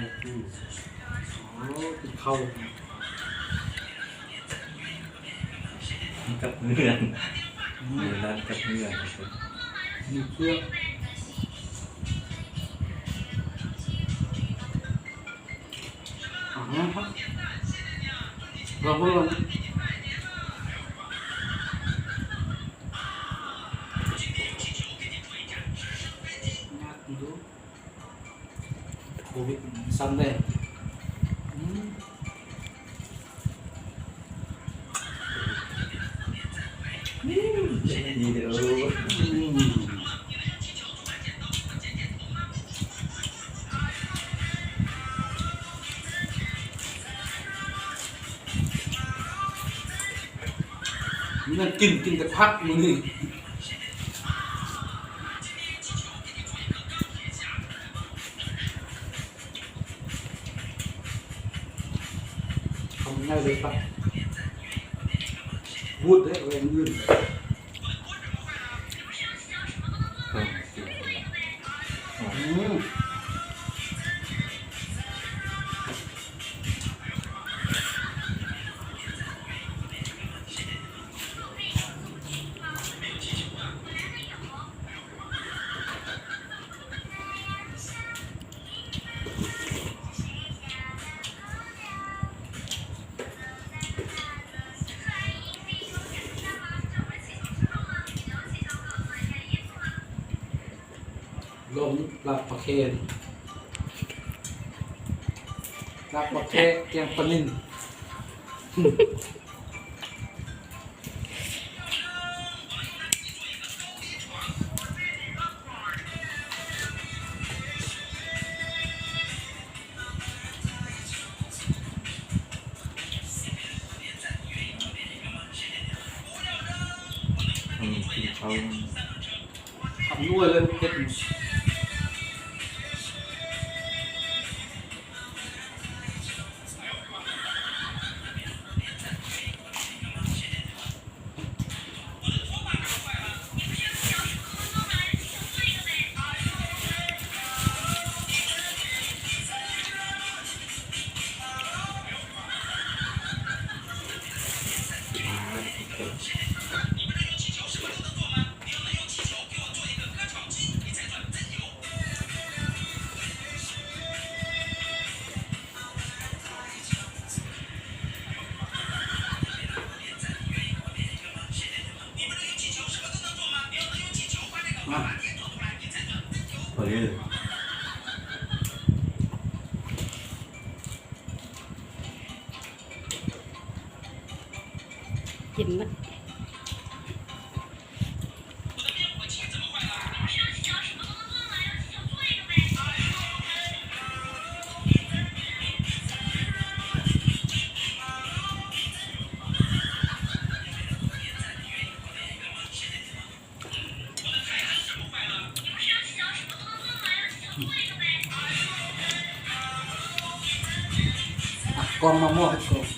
ໂອ້ ກິນເຂົ້າກັບເຮືອນ ອືມ ຢູ່ຮ້ານກັບເຮືອນ ມີເຄື່ອງ ອືມ ລອງເບິ່ງ ລອງເບິ່ງ ຍາກຢູ່. ໂຄວິດມັນຊ້ຳແດ່ ອືມ ນີ້ເດີ ອືມ ມັນກິນ ກິນແຕ່ຜັກມື້ນີ້. ຄຳງ່າຍເລີຍປະ ບູດເດ້ ເວົ້າຢ່າງອື່ນ ອືມ. ລອງລາບປາແຄ ລາບປາແຄ ແກງປານິນ. ອືມ ກິນເຂົ້າ ຄຳນົວເລີຍ ເຜັດ. ມາ ພໍດີ ກິນໝົດ. ອ່ະ ກ້ອງມາມອບໃຫ້ກ່ອນ.